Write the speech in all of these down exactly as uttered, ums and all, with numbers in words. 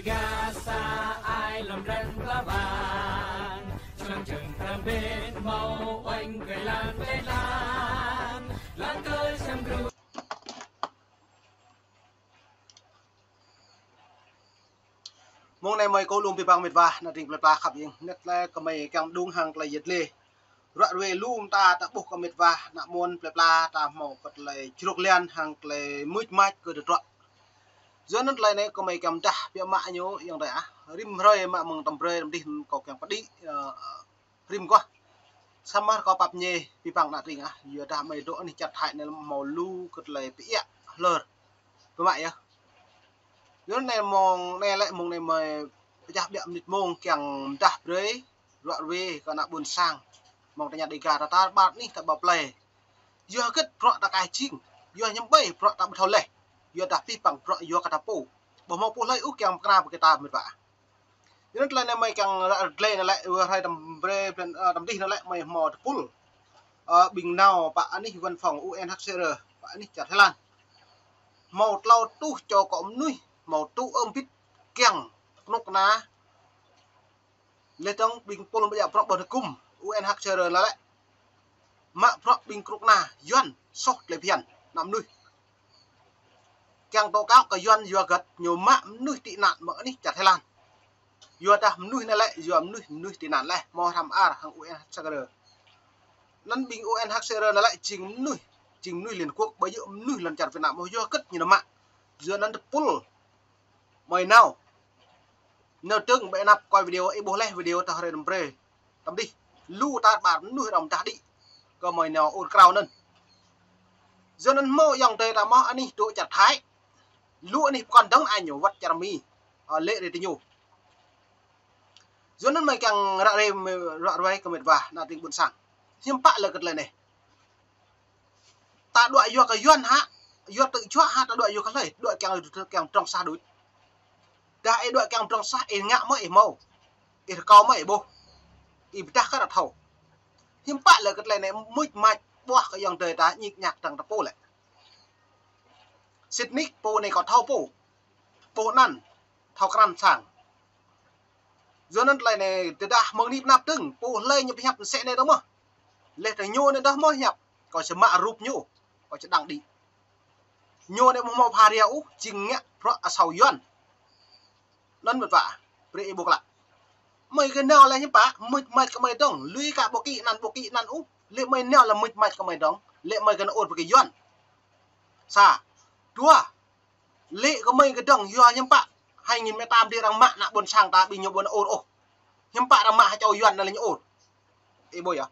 Gasa ai lŏm ren pla bang, čơlăng čơng tram bên mâo oanh kơi lan kơi lan, lan kơi sem gru. Mông anai mơi kâo lŏm pĭ păng mĭt wa, ană tring plơi pla khăp ing. Net lĕ kơ mơi kiăng đung hăng tơlơi yet lê. Ruă ruê lŏm ta ta ƀuh kơ mĭt wa, ană mơ̆n plơi pla ta hmâo kơ tơlơi čruk lian hăng tơlơi mưč mač kơ tơdruă. Yua anŭn tơlơi anai kơ mơi kiăng dah biă mă ñu, ayŏng adơi ah. Rĭm hrơi mă mơ̆ng tơm brơi tơm dih kâo kiăng pơđĭ, ơ, rĭm guah. Samơ̆ kâo pap ñe pĭ păng ană tring ah, yua dah mơi dŏ anih čar Thái anai hmâo lu kơ tơlơi pơiă hlơr. Biă mă yơh. Yua anai mông anai lĕ mông anai mơi pơčah biă mơnit mông kiăng dah brơi ruă ruê kơ ană ƀôn sang. Mơ̆ng tơña Dega ta tar ƀar anih ta ƀă plơi. Yua hơget bruă ta kai jing. Yua hiư̆m ƀơi bruă ta ƀu thâo leh. Yua dah pĭ păng bruă yua kơ ta pô. Ƀu hmâo pô hlơi ôh kiăng pơkra pơ kơ ta mĭt wa. Yua anŭn tơlơi anai mơi kiăng ră glai anai lĕ, yua hrơi tơm brơi, ơ, tơm dih anai lĕ mơi hmâo tơpul. Ơ, ƀing nao pơ anih văn phòng U N H C R, pơ anih čar Thái Lan. Hmâo tlâo rơtuh čô akŏ mơnuih, hmâo tŭ ơm bit kiăng kơnuk kơna. Leh dơ̆ng ƀing pul ƀơi bruă ƀôn hơkŭm U N H C R anai lĕ. Mă bruă ƀing kơnuk kơna Yuan soh tơlơi phiăn ană mơnuih. Kiăng tố cáo kơ Yuan yua hơget ñu mă mơnuih tị nạn mơ̆ng anih čar Thái Lan. Yua dah mơnuih anai lĕ, yua mơnuih, mơnuih tị nạn leh, hmâo hrăm ar hăng U N H C R. Anŭn ƀing U N H C R anai lĕ jing mơnuih, jing mơnuih Liên Hợp Quốc, ƀu djơ̆ mơnuih lŏn čar Việt Nam ôh, yua hơget ñu nao mă. Yua anŭn tơpul mơi nao. Nao dơ̆ng ƀơi anăp kơ video, ih ƀuh leh video tơ hrơi tơm brơi. Tơm dih, lu tar ƀar mơnuih rŏng dah đĭ. Kơ mơi nao ur krao anŭn. Yua anŭn hmâo ayŏng adơi ta mơ̆ anih dŏ čar Thái. Lu anih pơkŏn dơ̆ng añ ñu wăt čar Mi. Ơ, lĕ rê tơ ñu. Yua anŭn mơi kiăng ră rê mơi ruă ruai kơ mĭt wa, ană tring ƀôn sang. Hiư̆m pă lĕ kơ tơlơi anai. Ta đuaĭ yua kơ Yuan hă, yua tơ̆ juă hă, ta đuaĭ yua kơ hlơi, đuaĭ kiăng, kiăng pơdrŏng sah đôč. Dah ih đuaĭ kiăng pơdrŏng sah, ih ngă mơ̆ ih hmâo. Ih rơkâo mơ̆ ih ƀuh. Ih pơdah kơ ta thâo. Hiư̆m pă lĕ kơ tơlơi anai mưč mač ƀuah kơ ayŏng adơi ta ñik ñak dơ̆ng ta pô lĕ. Sĭt nik pô anai kâo thâo pô. Pô anăn thâo krăn sang. Yua anŭn tơlơi anai tơdah mơ̆ng anai pơ anăp dơ̆ng, pô hlơi ñu pơhiăp mơsĕ anai dơ̆ng mơ̆. Leh tơ ñu anai dah mơ̆ hiăp. Kâo či mă rup ñu, kâo či đăng đĭ. Ñu anai ƀu hmâo pha ria ôh, jing ngă bruă asâo Yuan. Anŭn mĭt wa, brơi ih ƀuh klă. Mơi kơ nao lĕ hiư̆m pă, mưč mač kơ mơi dơ̆ng, lui kơ ƀu kĭ anăn, ƀu kĭ anăn ôh. Lĕ mơi nao lĕ mưč mač kơ mơi dơ̆ng, lĕ mơi kơ nao ur pơ kơ Yuan. Sa, dua, lĕ kơ mơi kơ dơ̆ng yua hiư̆m pă, hai nghìn mười tám dih arăng mă ană ƀôn sang ta ƀing ñu ƀu nao ur ôh. Hiư̆m pă arăng mă ha čô Yuan anai lĕ ñu ur. Ih ƀuh yơh.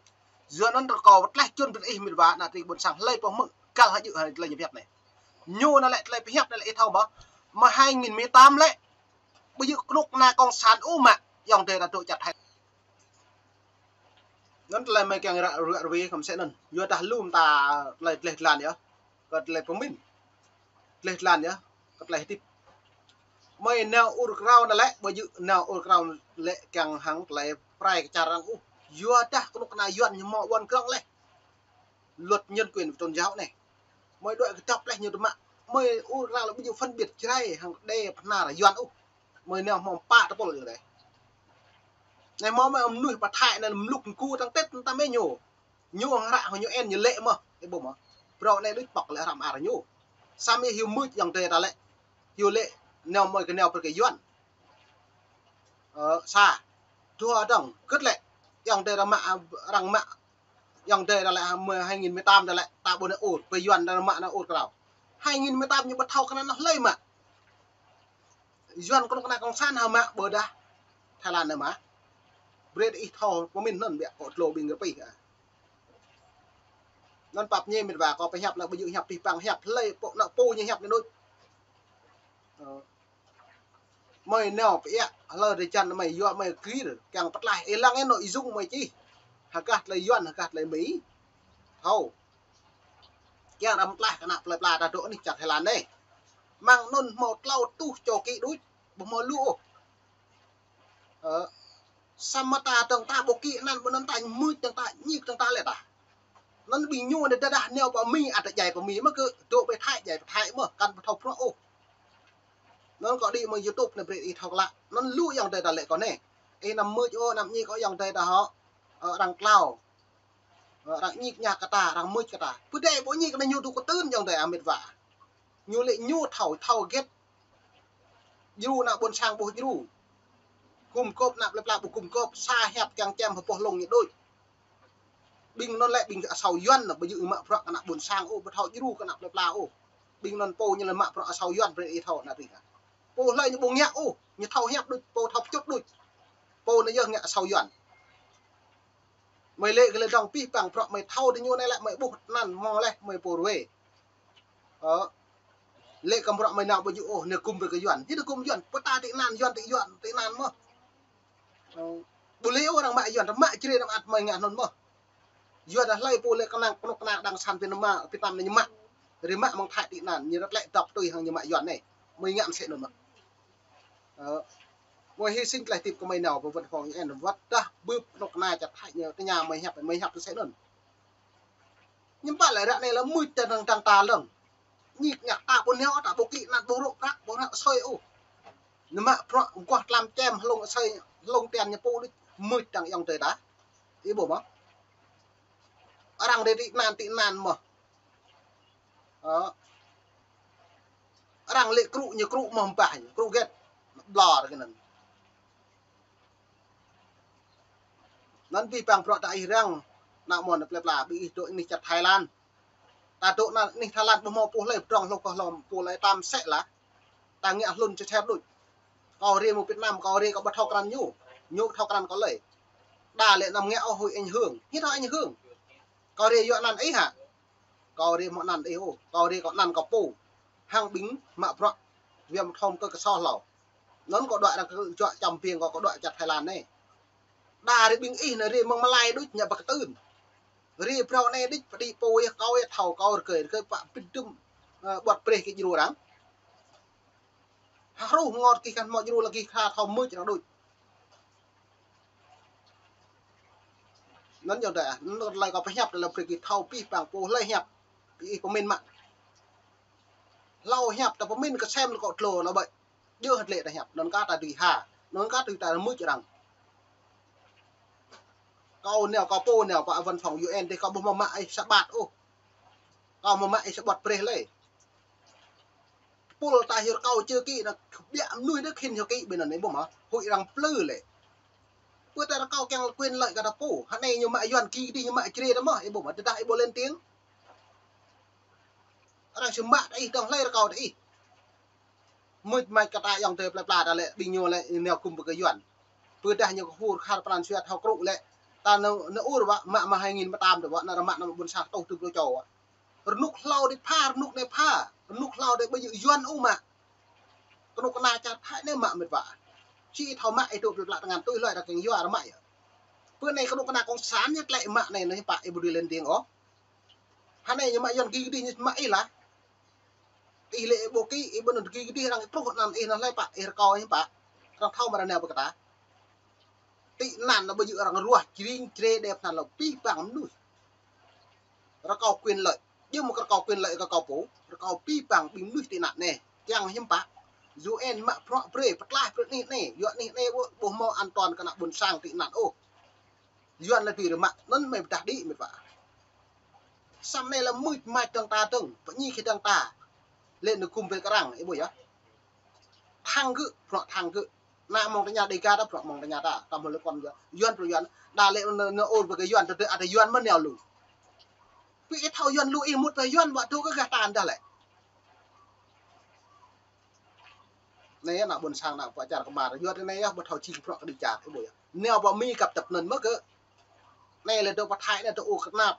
Yua anŭn rơkâo pơtlaih čun brơi ih mĭt wa ană tring ƀôn sang hlơi pô hmư̆ găl hơjư̆ hăng tơlơi ñu pơhiăp anai. Ñu anai lĕ tơlơi pơhiăp anai lĕ ih thâo mơ̆. Mơ̆ hai nghìn mười tám lĕ. Ƀu djơ̆ kơnuk kơna cộng sản ôh mă ayŏng adơi ta dŏ čar Thái. Anŭn tơlơi mơi kiăng ră, ră ruai kơ mơsĕ anŭn. Yua dah lŏm ta tơlơi gleh glan yơh. Kơ tơlơi pơmĭn. Gleh glan yơh. Kơ tơlơi hơdip. Mơi nao ur krao anai lĕ, ƀu djơ̆ nao ur krao lĕ kiăng hăng tơlơi prai kơ čar arăng ôh. Yua dah kơnuk kơna Yuan ñu hmâo ƀuăn krong leh. Luật nhân quyền và tôn giáo anai. Mơi đuaĭ kơdŏp leh ñu tơmă. Mơi ur krao lĕ ƀu djơ̆ phân biệt Jrai hăng Êđê Bahnar Yuan ôh. Mơi nao hmâo pă tơpul yơh dêh. Anai hmâo mơi mơnuih pơ Thái anai mluk mơgu tăng tết tăng mê ñu. Ñu hăng hră hăng ñu en ñu lĕ mơ̆. Ih ƀuh mơ̆. Phrâo anai đôč pŏk lĕ hrăm ar ñu. Samơ̆ hyu mưč ayŏng adơi ta lĕ. Hyu lĕ nao mơi kơ nao pơ kơ Yuan. Ơ, sa. Dua dơ̆ng, hơget lĕ. Ayŏng adơi ta mă, arăng mă. Ayŏng adơi ta lĕ, mơi hai nghìn mười tám ta lĕ, ta ƀu nao ur, pơ Yuan ta mă nao ur krao. Hai nghìn mười tám ñu ƀu thâo kơnăn hlơi mă. Yuan kơnuk kơna cộng sản hă mă ƀôdah Thái Lan anai mă. Brơi ih thâo pơmĭn anŭn biă kơ tlô ƀing rơpih ah. Anŭn pap ñe mĭt wa kâo pơhiăp lĕ ƀu djơ̆ hiăp pĭ păng hiăp hlơi pô ană pô ñu hiăp anai đôč. Ơ. Mơi nao pơiă hlơi drơi jăn mơi yua mơi kir kiăng pơtlaih ih lăng ih anŏ ih jung mơi čih. Hơgah tơlơi Yuan hơgah tơlơi Mi. Thâo. Kiăng arăng pơtlaih kơ ană plơi pla ta dŏ anih čar Thái Lan anai. Mơ̆ng anŭn hmâo tlâo rơtuh čô kĭ đôč, ƀu hmâo lu ôh. Ơ, samơ̆ ta dơ̆ng ta ƀu kĭ anăn, ƀu anăn ta mưč dơ̆ng ta ñik dơ̆ng ta lĕ ta. Anŭn ƀing ñu anai dah dah nao pơ Mi ăt djai pơ Mi mơ̆ kơ dŏ pơ Thái djai pơ Thái mơ̆, kăn ƀu thâo bruă ôh. Anŭn kâo đĭ mơ̆ng YouTube anai brơi ih thâo klă. Anŭn lu ayŏng adơi ta lĕ kâo anai. Ih anăm mưč ôh, anăm ñik ôh ayŏng adơi ta hŏ. Ơ, arăng klao. Ơ, arăng ñik ñak kơ ta, arăng mưč kơ ta. Pơdai ƀu ñik anai ñu tŭ kơtưn ayŏng adơi a met wa. Ñu lĕ ñu thâo, thâo hơget. Djru ană ƀôn sang ƀuh djru. Gum gôp ană plơi pla ƀu gum gôp, sa hiăp kiăng čem hơpŏh lông ñu đôč. Ƀing anŭn lĕ ƀing asâo Yuan anŭn, ƀu djơ̆ mă bruă kơ ană ƀôn sang ôh, ƀu thâo djru kơ ană plơi pla ôh. Ƀing anŭn pô ñu lĕ mă bruă asâo Yuan brơi ih thâo ană rĭng. Pô hlơi ñu ƀu ngă ôh, ñu thâo hiăp đôč, pô thâo pơčŭt đôč. Pô anai yơh ngă asâo Yuan. Mơi lĕ kơ lĕ dŏng pih păng bruă mơi thâo tơ ñu anai lĕ mơi ƀuh tơnăn mơ̆ lĕ mơi pô ruai. Ơ. Lĕ kơ bruă mơi nao ƀu djơ̆ ôh, anai gum brơi kơ Yuan. Jing anai gum Yuan, pơtă tị nạn Yuan, tị Yuan, tị nạn mơ̆. Ơ. Ƀu lĕ ôh arăng mă Yuan, arăng mă Jrai arăng ăt mơi ngă anŭn mơ̆. Yuan dah hlơi pô lĕ kơnang, kơnuk kơna đang san Việt Nam, Việt Nam anai ñu mă. Ri mă mơ̆ng Thái tị nạn, ñu răt lĕ dŏp tui hăng ñu mă Yuan anai. Mơi ngă mơsĕ anŭn mơ̆. Ơ, mơi hy sinh tơlơi hơdip kơ mơi nao pơ văn phòng U N, wơ̆t dah bưp kơnuk kơna čar Thái ñu tơña mơi hiăp, mơi hiăp tui sĕ anŭn. Ñu pă lĕ ră anai lĕ mưč tơ dăng dăng ta lăng. Ñik ñak ta ƀu nao, ta ƀu kĭ, anăn ƀu rŏk prăk, ƀu rŏk asơi ôh. Ñu mă bruă mơguah tlam čem hlŏng asơi, hlŏng tian ñu pô đôč mưč dăng ayŏng adơi ta. Ih ƀuh mơ̆. Arăng đe tị nạn, tị nạn mơ̆. Ơ. Arăng lĕ krŭ ñu krŭ mơ̆ ƀah ñu, krŭ hơget. Ƀlŏr kơ anŭn. Anŭn pih păng bruă ta ih răng, ană mơnuih plơi pla, ƀing ih dŏ anih čar Thái Lan. Ta dŏ anŭn anih Thái Lan ƀu hmâo pô hlơi pơdrŏng hlŏng kơ hlŏng pô hlơi tam sĕ lah. Ta ngă hlŭn čơčer đôč. Kâo rai mơ̆ng Việt Nam, kâo rai kâo ƀu thâo krăn ñu. Ñu thâo krăn kâo lơi. Đa lĕ anăm ngă ôh huĭ ảnh hưởng. Ñu thâo ảnh hưởng. Kâo rai yua anăn ih hă. Kâo rai mơ̆ng anăn ih ôh, kâo rai kâo anăn kâo pô. Hăng ƀing mă bruă viêm thom kơ kơso hlâo. Anŭn kâo đuaĭ arăng kơ juă čăm piêng kâo, kâo đuaĭ čar Thái Lan anai. Đa rai ƀing ih anai rai mơ̆ng Malai đôč ñu ƀu kơtưn. Rai phrâo anai đôč pơđĭ pô yơh kâo yơh thâo kâo rơgơi rơgơi pă pĭt dŭm, ơ, ƀuăt brơi kơ djru arăng. Hruh ngŏt kih kăn hmâo djru lăng kih kha thâo mưč arăng đôč. Anŭn ayŏng adơi ah, anŭn tơlơi kâo pơhiăp tơlơi brơi kơ ih thâo pih păng pô hlơi hiăp. Kơ ih pơmĭn mă. Hlâo hiăp ta pơmĭn kơ sem lĕ kâo tlô lŏ ƀơi. Djơ̆ hơget lĕ ta hiăp, anŭn kah ta dưi ha, anŭn kah ta dưi ta mưč arăng. Kâo nao kâo pô nao pơ văn phòng U N dih kâo ƀu hmâo mă ih sa ƀat ôh. Kâo hmâo mă ih sa ƀuăt brơi lơi. Pul ta hyu rơkâo čơ kĭ anŭn, biă mơnuih đôč khĭn hyu kĭ ƀơi anŭn ih ƀuh mơ̆, huĭ arăng plư lĕ. Pơ ta rơkâo kiăng quyền lợi kơ ta pô, hă anai ñu mă Yuan kĭ dih ñu mă Jrai ta mơ̆, ih ƀuh mơ̆, tơdah ih ƀu lên tiếng. Arăng či mă ta ih dŏng hlơi rơkâo ta ih. Mưč mač kơ ta ayŏng adơi plơi pla ta lĕ ƀing ñu lĕ nao gum brơi kơ Yuan. Pơdah ñu kơ hur khar pran sui thâo krŭ lĕ. Ta nao, nao ur wă, mă mă hai nghìn mă tam tơ wă, ană rơmă ană ƀôn sang tuh tŭ brô čô wă. Rơnŭk hlâo đe pha, rơnŭk anai pha. Rơnŭk hlâo đe ƀu djơ̆ Yuan ôh mă. Kơnuk kơna čar Thái anai mă met wa. Či thâo mă ih dŏ plơi pla tơngan tui hlơi arăng kiăng yua arăng mă yơh. Pơ anai kơnuk kơna cộng sản ñu tlĕ mă anai, anai pă ih ƀu dưi lên tiếng ôh. Hă anai ñu mă Yuan kĭ kơdih ñu mă ih lah. Ih lĕ ih ƀu kĭ, ih ƀu anŭn kĭ kơdih arăng truh anăn ih anŭn hlơi pă, ih rơkâo ñu pă. Arăng thâo mơ̆ arăng nao pơ kơ ta. Tị nạn anŭn ƀu djơ̆ arăng ruah jring jre đe pơnăn lŏ pih păng mơnuih. Rơkâo quyền lợi. Djơ̆ mơ̆ kơ rơkâo quyền lợi kơ kâo pô, rơkâo pih păng ƀing mơnuih tị nạn anai. Kiăng hiư̆m pă. U N mă bruă brơi, pơtlaih brơi anih anai, yua anih anai ƀu, ƀu hmâo an toàn kơ ană ƀôn sang tị nạn ôh. Yuan lĕ tui rơmă, anŭn mơi pơdah đĭ met wa. Samơ̆ anai lĕ mưč mač dơ̆ng ta dơ̆ng, pơñi kơ dơ̆ng ta. Lĕ nao gum brơi kơ arăng, ih ƀuh yơh. Thăng gơ̆, bruă thăng gơ̆. Ană mơ̆ng tơña Đêga ta, bruă mơ̆ng tơña ta, ta mơ̆ lĕ kŏn Yuan, Yuan bruă Yuan. Đa lĕ nao, nao ur brơi kơ Yuan, tơdơi ăt Yuan mơ̆ nao lu. Pơ ih thâo Yuan lu ih mŭt pơ Yuan, wă dŏ kơ gah ta anŭn dah lĕ. Anai ană ƀôn sang ană pơ čar kơmar, Yuan anai yơh ƀu thâo jing bruă kơđi čar, ih ƀuh yơh. Nao pơ Mi kăp tăp anŭn mơ̆ kơ. Anai lĕ dŏ pơ Thái anai dŏ ur kơnap.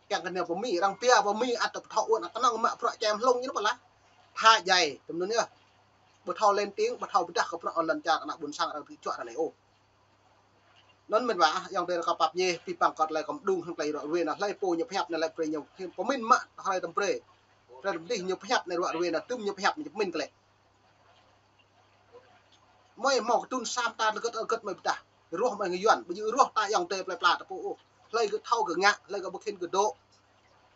Kiăng kơ nao pơ Mi, arăng pia pơ Mi ăt dŏ pơthâo ur ană kơnơ̆ng mă bruă čem hlŏng ñu anŭn pơ lah. Tha djai, tơm anŭn yơh. Ƀu thâo lên tiếng, ƀu thâo pơdah kơ bruă lŏn čar ană ƀôn sang arăng tơčuă arăng anai ôh. Anŭn met wa, ayŏng adơi rơkâo pap ñe, pih păng kơ tơlơi kâo mơđung hăng tơlơi ră ruai anŭn hlơi pô ñu pơhiăp anŭn lĕ brơi ñu pơmĭn mă, hrơi tơm brơi. Hrơi tơm dih ñu pơhiăp anŭn ră ruai anŭn, tơm ñu pơhiăp ñu pơmĭn kơ lĕ. Mơi hmâo kơdŭn sa mơta tơgơ̆t tơgơ̆t mơi pơdah. Ruah mơi hăng Yuan, ƀu djơ̆ ruah ta ayŏng adơi plơi pla ta pô ôh. Hlơi gơ̆ thâo gơ̆ ngă, hlơi gơ̆ ƀu khĭn gơ̆ dŏ.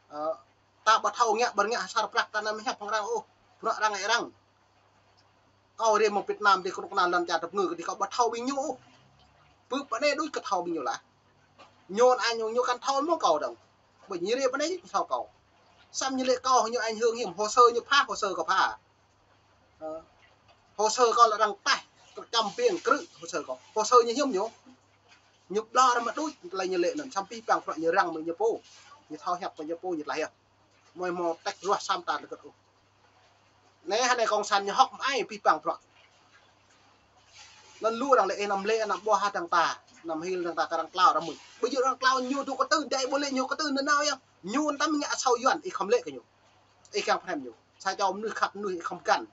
Ơ, ta ƀu thâo ngă, ƀu ngă asar prăk ta anăm hiăp hăng arăng ôh. Bruă arăng ih arăng. Kâo rai mơ̆ng Việt Nam, rai kơnuk kơna lŏn čar tơpơngư kơ dih, kâo ƀu thâo ƀing ñu ôh. Pơ pơ anai đôč kơ thâo ƀing ñu lah. Ñu anai ñu, ñu kăn thâo mơ̆ng kâo dơ̆ng. Ƀơi ñu rai pơ anai thâo kâo. Samơ̆ ñu lĕ kâo ñu ảnh hưởng hiam, hồ sơ ñu phá, hồ sơ kâo phá. Ơ. Hồ sơ kâo lĕ arăng taih, čăm ƀing krư̆ hồ sơ kâo. Hồ sơ ñu hiam ñu. Ñu ƀlŏr mă đôč, tơlơi ñu lĕ anŭn, samơ̆ pih pang prăk ñu răng mơ̆ng ñu pô. Ñu thâo hiăp mơ̆ng ñu pô, ñu tơlơi hiăp. Mơi mơ̆ tĕk ruah sam ta lơkơt ôh. Anai hơnai kông san ñu hŏk mă ai pih pang prăk. Anŭn lu arăng lĕ, ơ, anăm lĕ, anăm ƀuh hă dăng ta, anăm hil dăng ta kơ arăng klao arăng mưč. Ƀu djơ̆ arăng klao ñu dŏ kơtư̆, dai ƀu lĕ ñu kơtư̆ nanao yơh. Ñu anăm ngă asâo Yuan, ih khŏm lĕ kơ ñu. Ih kiăng pơhrăm ñu. Sa čô mơnuih khăp mơnuih ih khŏm găn.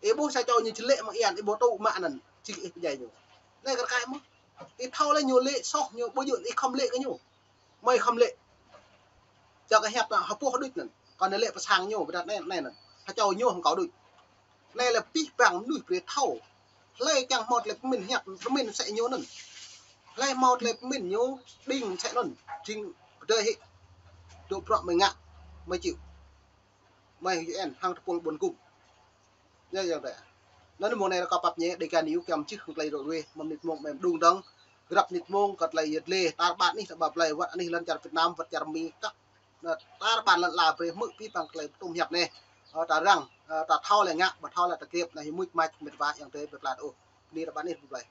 Ih ƀuh sa čô ñu či lĕ mơ̆ng Yuan, ih ƀu tŭ mă anŭn, či ih pơdjai ñu. Anai kar kaĭ mơ̆. Ih thâo lĕ ñu lĕ soh ñu, ƀu djơ̆ ih khŏm lĕ kơ ñu. Mơi khŏm lĕ. Čơ kơ hiăp anŭn, hơpuh đôč anŭn. Kâo anai lĕ pơ sang ñu, ƀiădah anai, anai anŭn. Hơčâo ñu hăng kâo đôč. Anai lĕ pih pang mơnuih brơi thâo. Hlơi kiăng hmâo tơlơi pơmĭn hiăp, pơmĭn mơsĕ ñu anŭn. Hlơi hmâo tơlơi pơmĭn ñu, đing mơsĕ anŭn. Jing pơdơi hĭ. Dŏ prăk mơi ngă, mơi chịu. Mơi U N hăng tơpul ƀôn gum. Yơh, yơh, dêh. Anŭn mơ̆ng anai kâo pap ñe, Dega News kiăng mơčih hăng tơlơi rŏ ruai, mơ̆ng mơnit mông mơi mơđung dơ̆ng, grăp mơnit mông kơ tơlơi yơh lĕ, tar ƀar anih, tar ƀar plơi, wơ̆t anih lŏn čar Việt Nam, wơ̆t čar Mi kăk. Anŭn tar ƀar lŏn ala brơi hmư̆ pih pang tơlơi pơtŭm hiăp anai. Ơ, ta răng, ơ, ta thâo lĕ ngă, ƀu thâo lĕ ta krep, anai mưč mač mĕt wa yang tơi ƀơi plơi ôh. Anai tar ƀar anih ƀơi plơi.